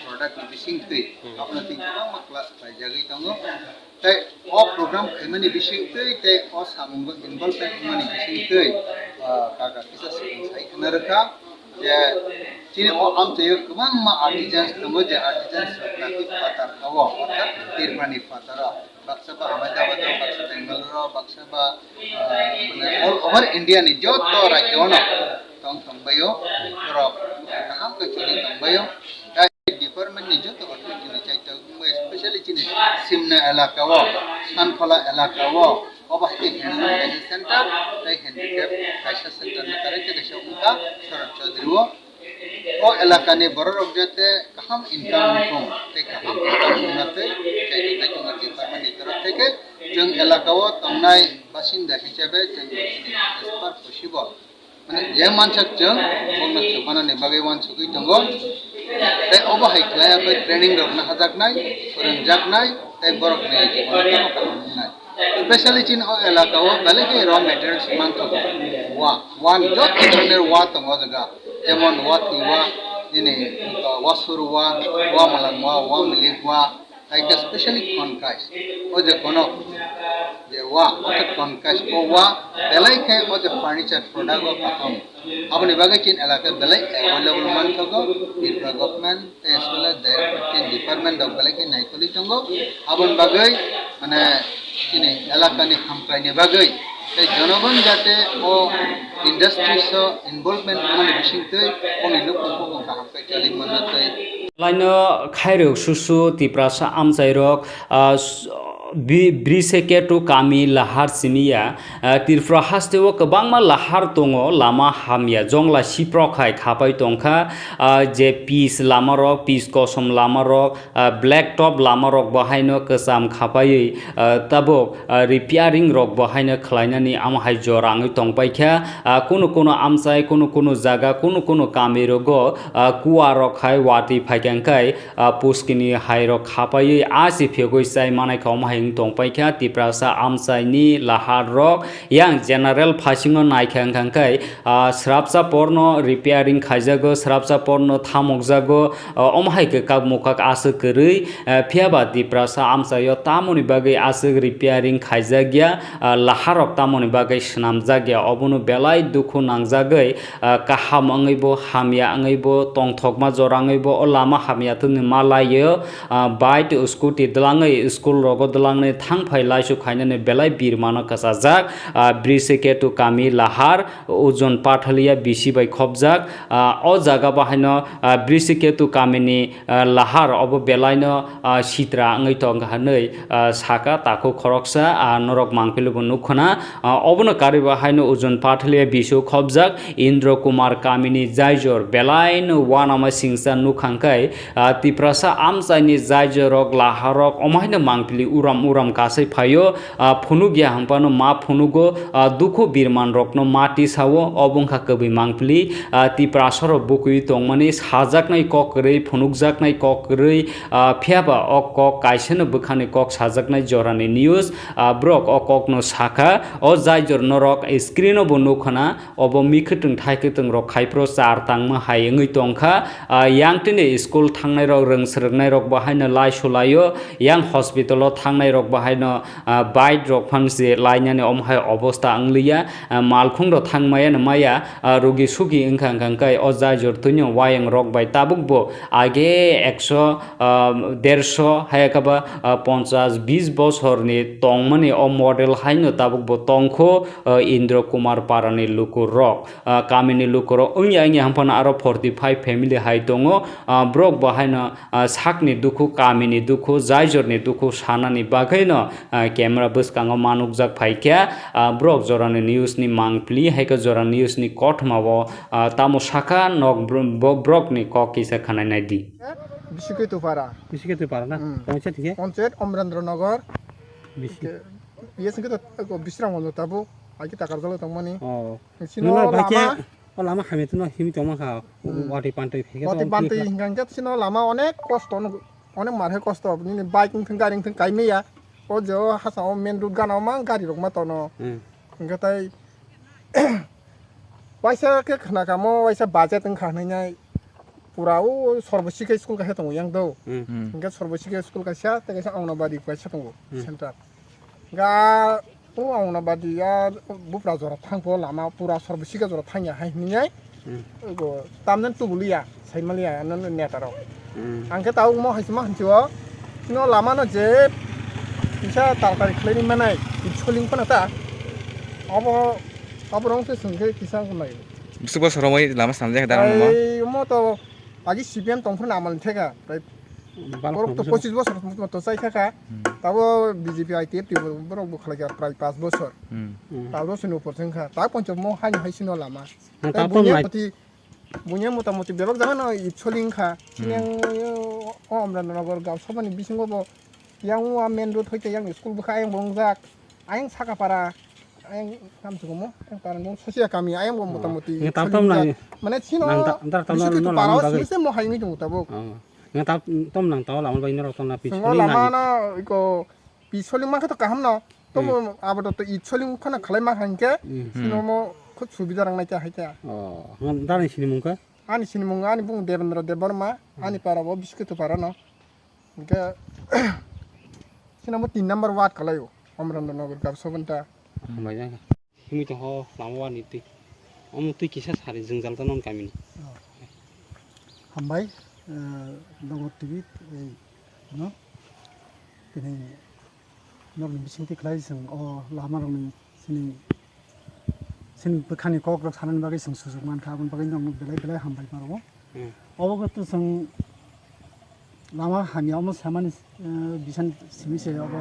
product ni bisingtwi abono twi kwbangma class khlaijagwi tongo. Tei o program khaimani bisingtwi tei o samungo involvement wngmani bisingtwi, ah, kaka kisa swkang sai khna rwkha je chini o amchaio kwbangma artisans tongo, je artisans rok naitwi phatar kha-o, orthat Tripurani phataro, baksa ba Ahmedabad o, baksa Bangalore o, baksa ba, ah, mane all over India ni joto rajyo no tong tong bai o. rok kaham khe choli tongbaio. Tai department ni joto authority ni chaita wngbai, especially chini Simna elaka o, Sanphola elaka o, obo hai khe handloom kaisa center, tai handicraft kaisa center ni karai khe kaisa wngkha Sharat Chaudhary o. O elaka ni borok rok jate kaham income wngthung, tei kaham income wngna tei chaita chaita department ni torok theke chwng elaka o tongnai basinda hisabe chwng as per possible. Mane je mansak chwng bongno chwngmanani bagwi uansugwi tongo. Tei obo hai khlai bai training rok nahajaknai, phwrwngjaknai, tei borokni jibono tamo kaham wngnai. Specially chini o elaka o belai khe raw materials manthogo. Wa, wa ni joto dhoroner wa tongo o jaga. Jemon wa thwi wa, nini, uh, wa sur wa, wa malang wa, wa milik wa, Hai khe specially khon kais. O je kono je wa, o khe khon kais, o wa belai khe o je furniture product o kaham. Aboni bagwi chini elaka belai available manthogo, Tripura government tei as well as the department rok belai khe naikoli tongo. Aboni bagwi mane chini elakani hamkraini bagwi tei jonogon jate o industries o involvement wngmani bisingtwi bongni nukhung phukung kaham khe choli manna twi. Laino khairok susu Tiprasa amchairok, ah, s-, bi-, Briseketu kami lahar simiya, ah, Tripura hasteo kwbangma lahar tongo, lama hamya, jongla siprok hai khapai tongkha, ah, je pis lamarok, pis kosom lamarok, ah, black top lamarok bo haino kwcham khapaiwi, ah, tabuk, ah, repairing rok bo haino khlainani amo hai jora wngwi tongpaikha. Ah, kunu kunu amchai, kunu kunu jaga, kunu kunu kamirogo, ah, kuarok hai watwi phaikha hwnkhe, ah, puskini hairok khapaiwi achi phiyogwi chai manaikha omo hai wng tongpaikha. Tiprasa amchaini laharrok yang general phasingo naikha hwnkha hwnkhe, ah, srapsa porno repairing khaijago, srapsa porno thamokjago, ah, omo hai khe kak mukak aswk kwrwi, ah, phiyaba Tiprasa amchaio tamoni bagwi aswk repairing khaijakya, ah, laharok tamoni bagwi swnamjakya, obono belai dukhu nangjagwi, ah, kaham wngwibo, hamya wngwibo, tongthokma jora wngwibo, o lama hamya thwngwi ma laio, ah, bike, scooty dwlangwi school rogo dwlangni thangphai laisu khainani belai birmano kwchajak, ah, Briseketu kami lahar, Ojon Pathalia bisi bai khopjak, ah, o jaga bahaino, ah, Briseketu kamini, ah, lahar obo belaino, ah, sitra wngwi tongkha hwnwi, ah, saka takhuk khoroksa, ah, norok mangpili bo nukkhwna, ah, obono karwi bo haino Ojon Pathalia bisio khopjak Indra Kumar kamini jaijor belaino uanama singcha nukhangkhai, ah, Tiprasa amchaini jaijorok laharok omo haino mangpili uram uram kasai phaio, ah, phunukya hwnphano ma phunugo, ah, dukhu birmanrokno ma tisao, obo wngkha kwbwi mangpili, ah, Tiprasarok bukwi tongmani sajaknai kok kwrwi, phunukjaknai kok kwrwi, ah, phiyaba o kok kaisano bwkhani kok sajaknai jorani news, ah, borok o kokno sakha, o jaijor norok screen-o bo nukkhwna, obo mikhwtwng thaikwtwng rok khai phuru char tangma hai wngwi tongkha. Ah, yang tini school thangnai rok, rwng swrwngnai rok bo haino lai sulaio, yang hospital o thangnai rok bo haino, ah, bike rok phan se lainani omo hai obosta wngliya. Ah, malkhung rok thang maya no maya, ah, rugi sugi wngkha hwnkha hwnkhe o jaijor twino wayang rok bai tabuk bo age ekso, ah, derso hai khe ba, ah, ponchas bis bosorni tongmani o model haino tabuk bo tongkho, ah, Indra Kumar parani lukurok. Ah, kamini lukurok wngya wngya hwnphano aro forty five family hai tongo. Ah, borok bo haino, ah, sakni dukhu, kamini dukhu, jaijorni dukhu sanani bagwino, ah, camera bwskango ma nukjak phaikha. Ah, borok jorani news ni mangpili hai khe jora news ni kothoma o, ah, tamo sakha nok bro-, bo borok ni kok kisa khwnai nai di. Bisikitupara. Bisikitupara na? Hmm. Ponchayat hike? Ponchayat Omrendra Nagar. Bisi- Ke-, yes, kita, eh, Bisram Wala tabuk. Agi takar jalo tongmani. Oh. Sino Nuna bai ke lama O lama hamya tongno himwi tongma kha, Hmm. watwi pantwi phaikhe Watwi tong bantwi thwi kha. Hinkha hinkhe sino lama onek kosto no, onek mar khe kosto, nini bike wngthang gari wngthang kaimaya. O je o hasa o main road gana o mang gari rok ma tono. Hmm. Hinkhe tai waisa khe khna kha mo waisa budget wngkha hinwi nai pura o Sarbo Shikha school kaisa tongo yang do. Hmm. Hmm. Hinkhe Sarbo Shikha school kaisa tei kaisa Anganwadi kaisa tongo Hmm. center. Ga o Anganwadi ya bupra jora thangpho lama pura Sarbo Shikha jora thangya hai hinwi nai. Hmm. Go tamnen tubuliya, saimaliya, ano neta rok. Hmm. Ang khe tabuk mo hai sima hanchi o. Chino lama no je kisa tarkari khlai ni manai, soling phano ta. Abo, abo rong se sung khe kisa nai. Bwswk bosor romwi lama swnamjak da nangma? Ai, omo to agi C P M tongphuru na amal theka. Tei Balok borok to tongphuru. Pochis bosor to chai thaka. Hmm. Tabo B J P I T F T borok bo khlai kha prai pas bosor. Hmm. Hmm. Pas bosor ni upor se wngkha. Ta ponchom mo hani hai sino lama. Na, tei ta bunya tom nai. Moti, bunya mota moti bebak jaga no itsoli wngkha. Hmm. Yang, o Omranagar Gaon Sabha ni bisingo bo yang o main road hoite yang school bwkha yang bo wngjak. Ayang Sakapara, ayang kam sukumo, ayang Parangong Sosia kami, ayang bo motamoti. Nge tap tam nang. Mane sino, nang ta-, ntar tam nang, nang para lama bagwi. Sise mo hai mi tung tabuk. Oh. Nge tap tam nang tao lama bagwi norok tong na. Sing pisoli o lama nang. No iko pisoli ma khato kaham no. Tomo hmm. Abo to itsoli khana khalai ma hangke, hmm. Sino mo khut subida rang nai ta hai ta. Oh, nge dar ni sini mung kha? Ani sini mung ani bung Devendra Debbarma, hmm. Ani para bo Biskutu para no. Hingke, sino mo tin number ward kalai o, Omranagar Gaon Sabha ta. Hambai jang. Himui tong ho lama wani twi. Omo twi kisa sari jwngjal ta non kami ni. Oh. Hambai, eh, Nogor T V, eh, no? Tini Norokni bisingtwi khlai chwng o lamarokni chini, chini bwkhani kokrok sanani bagwi chwng sujuk mankha, aboni bagwi norokno belai belai hambai ma rwo. Hmm. Obo khe chwng lama hamya omo samani, eh, bisan simi se obo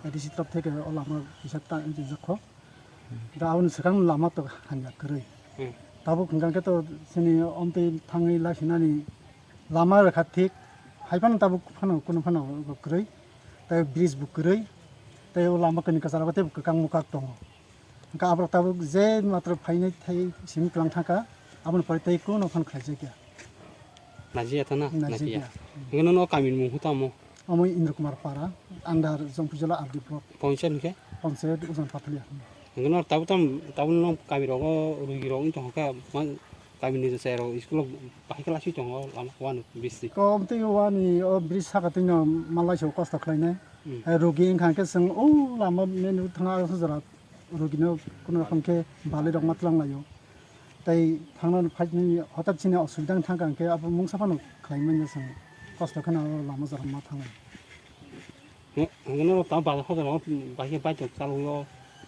A D C torof theke o lama kisa ta rijak kho. Da aboni swkang lama to hamya kwrwi. Hmm. Tabuk hwnkha khe to chini omtwi thangwi laisinani lama rwkha thik, hai phano tabuk phano kunu phano kwrwi, tei bridge bo kwrwi, tei o lama kani kwcharo tei kwkang mwkak tongo. Hwnkha aborok tabuk je matro phainai thai simi twlang thangkha, aboni pore tei kunu phano khlaijakya. Najiya ta na? Najiya. Najiya. Hwnkhe nono o kamini mung hwn tamo? Omo Indra Kumar Para, under Jompuijala R D block. Panchayat hwnkhe? Panchayat Ujan Pathalia. Hwnkhe no tabuk tam, tabuk no kami rogo rugi rok wng tong kha, ma-, kamini je chai rok school o bahai khe lasui tongo lama wano bisi. Kom tei wani o bridge saka twi no malai so kosto khlainai. Hmm. Hai rugi wngkha hwnkhe chwng o lama main road thangna aswk jora rugino kunu rokom khe balai rok ma twlang laio. Tei thangna phaini hotak chini osubida wng thangkha hwnkhe abo mungsa phano khlai manya chwng kosto kheno abo lama jora ma thanglai. Hwnkhe no ta bazar hotel o bahai khe bike rok chalwi o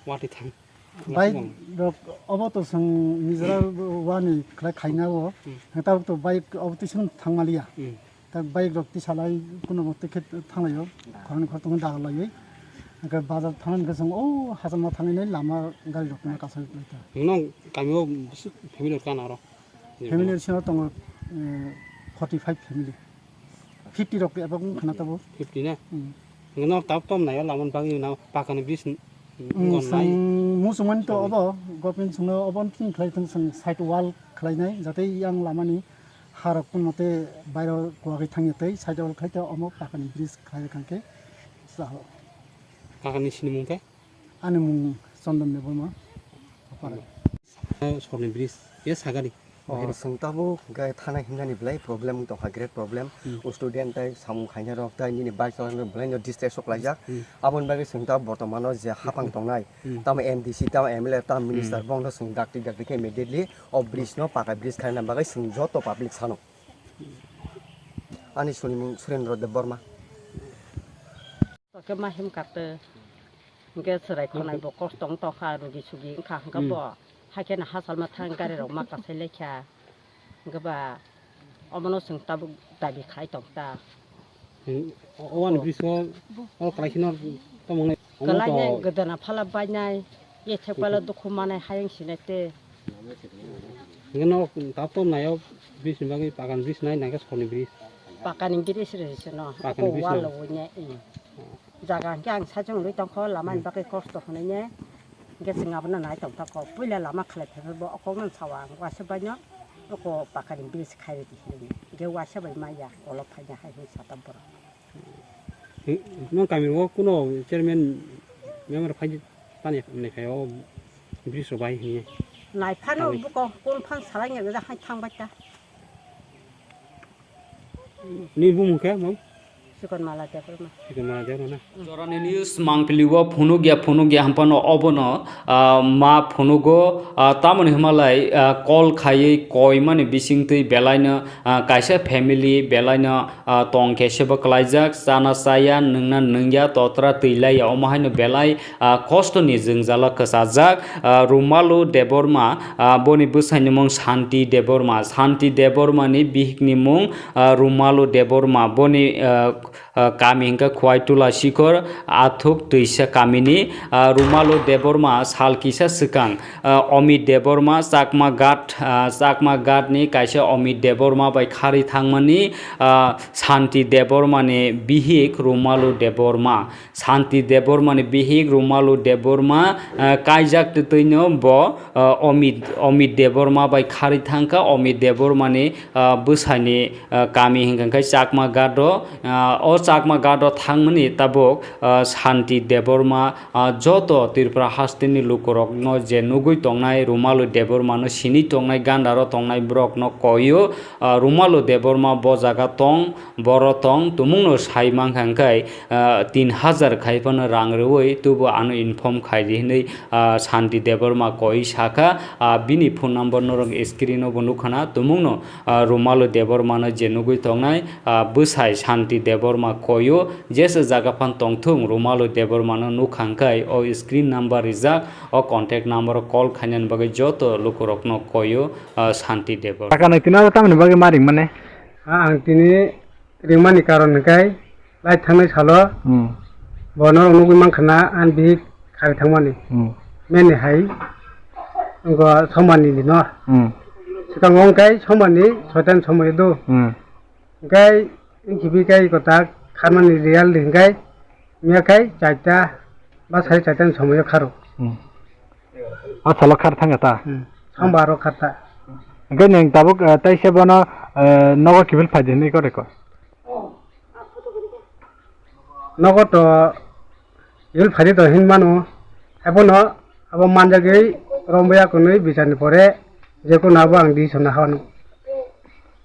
watwi thang. Bike rok obo to chwng nijora wani khlai khaina o. Hmm. Tabuk to bike obo twi chwng thangmaliya. Hmm. Ta bike rok tisalai kuno mote khe thanglaio. Khoroknwi khorokthom dagarlaiwi. Hwnkhe bazar thangna hwnkhe chwng o hachal ma thangwi nai lama gari rok ma kasai lai ta. Nwng kami o bwswk family rok kana oro? Family sino tongo, eh, forty five family. Fifty rok eba wng khna tabuk. Fifty na? Hmm. Nwng tab tom naio lamani bagwi na pakani bridge n-, hmm, ngon nai. Chwng muchungmani to obo, government chwngno obo tini khlai thung chwng side wall khlainai, jate yang lamani harok tongmate bairo kuwagwi thangya tei side wall khlai tei omo pakani bridge khlai kha khe chao. Pakani sinimung khe? Ani mung Chondon Debbarma. Sorni bridge, ye sagari. Oh, chwng tabuk hwnkhe thana himnani belai problem wng tongkha, great problem. Hmm. O student tei samung khainai rok tei nini bike chalanai rok belai no distress o klaijak. Hmm. Aboni bagwi chwng tabuk bortomano je hapang tongnai, hmm, tamo M D C, tamo M L A, tamo minister, hmm, bongno chwng dakti dakti khe immediately o bridge no paka bridge khlaina bagwi chwng joto public sano. Ani swnimung Surendra Debbarma. Khe ma him karte. Hwnkhe chwrai khwnai bo kosto wng tongkha, rugi sugi wngkha, hwnkhe hmm, bo haikhe no hachal ma thang gari rok ma kasai laikha, hwnkhe ba omono chwng tabuk dabi khai tongkha. Hmm, o, o ani bridge o, o kwlai kheno tongmani omo kwlai to nai, gwdana phala bainai, yethek phala dukhu manai hayung sinai te. Hwnkhe no tabuk to naio bridge ni bagwi, pakani bridge nai, naikhe sorni bridge. Pakani bridge rw se no, pakani bridge wall no. Rw ne, hmm. Jaga hwnkhe ang saichung lwi tongkho, lama ni bagwi kosto hwnwi ne. Hwnkhe chwng abono nai tongthokho. Puila lama khlai phaibai bo okokno sawa ang waisa baino oko pakani bridge khai rwdi hinwi. Hwnkhe waisa bai maya kolok phaina hai hwn sata borok. Nwng kami o kuno chairman member phai tani nai phai o bridge rok bai hinwi. Nai phano buko kun phan salai nya gada hai thang bai ta. Ni bumung khe mung? Chikonmala Debbarma. Chikonmala Debbarma na? Jorani news mangpili o phunuk ya phunuk ya hampano obono, ah, ma phunugo, ah, tamoni himalai, ah, call khaiwi koimani bisingtwi belaino, ah, kaisa family belaino, ah, tong khe sebo klaijak, chana chaya, nwngna nwngya, totra twi laiya, omo haino belai, ah, kostoni jwngjalo kwchajak, ah, Rumalu Debbarma, ah, boni bwsaini mung Santi Debbarma, Santi Debbarmani bihikni mung, ah, Rumalu Debbarma, boni, ah, ah, kami hwnkha Khwai Tula Sikhor, Athuk Twisa kamini, ah, Rumalu Debbarma sal kisa swkang, ah, Omit Debbarma Chakma Ghat, ah, Chakma Ghat ni kaisa Omit Debbarma bai kharwi thangmani, ah, Santi Debbarma ni bihik Rumalu Debbarma, Santi Debbarma ni bihik Rumalu Debbarma, ah, kaijak twtwi no bo, ah, Omit, Omit Debbarma bai kharwi thangkha, Omit Debbarma ni, ah, bwsani, ah, kami hwnkha khe Chakma Ghat o, ah, o Chakma Ghat o thangmani tabuk, ah, Santi Debbarma, ah, joto Tripura hasteni lukurokno je nugwi tongnai, Rumalu Debbarmano sini tongnai, gandaro tongnai borokno koio, ah, Rumalu Debbarma bo jaga tong, boro tong, tumungno sai mankha hwnkhe, ah, tin hajar khai phano rang rwui tubo ano inform khai di hwnwi, ah, Santi Debbarma koi sakha, ah, bini phone number norok screen o bo nukha na, tumungno, ah, Rumalu Debbarmano je nugwi tongnai, ah, bwsai Santi Debbarma koio, jesa jaga phan tongthung Rumalu Debbarmano nukha hwnkhe o screen number rijak, o contact number o call khainani bagwi joto lukurokno koio, ah, Santi Debbarma. Saka nai tini abo tamoni bagwi ma ringmani? Ah, ang tini ringmani karon hwnkhe lai thangnai salo Hmm. bo norok nugwi mankha na ani bihik kharwi thangmani. Hmm. Meni hai wngkha somani dino. Hmm. Swkango wngkha somani soitan somoi do. Hmm. Hwnkhe wngkhibi khe kotak kharmani real di hwnkhe miya khe charta ba sare charta ni somoi o kharo. Hmm. O salo khar thangkha ta? Hmm. Sombar o kharta. Hwnkhe nwng tabuk, eh, taisa bono, eh, nogo kiphil phaidi hwnwi kore ko? Nogo to il phari to hin mano, haiphano abo manjagwi romboya kwnwi bichar ni pore je kono abo ang di sona hano.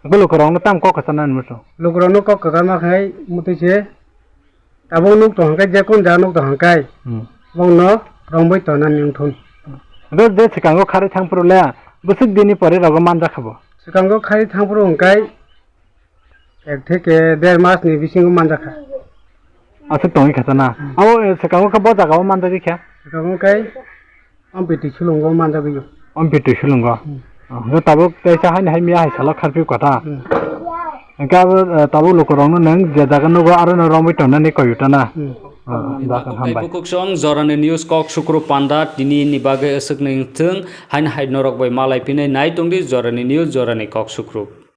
Bo lukurokno tam kok kwchana ni muchung? Lukurokno kok kwchama khai mutwi se tabuk nuk tong hwnkhe je kun ja nuk tong hwnkhe Hmm. bongno romwi tona ni wngthun. Bo je swkango kharwi thang phuru le bwswk dini pore rogo manjakha bo? Swkango kharwi thang phuru hwnkhe ek theke der mas ni bisingo manjakha. Aswk tongwi kha ta na? Hmm. Abo, eh, swkango khe bo jaga o manjagwi kha? Swkango khe Ampiti sulungo manjagwi. Ampiti sulungo? Hmm. Oh, hwnkhe tabuk teisa haini hai miya hai salo kharphi kha ta? Hmm. Hwnkhe abo, eh, tabuk lukurokno nwng je jaga nugo arono romwi tongnani koi ta na? Hmm. Oh, da kha hambai. Bukuksong Jorani News kok sukru panda tini ni bagwi aswk nwng thung haini hai norok bai malai phinai nai tongdi Jorani News Jorani kok sukru.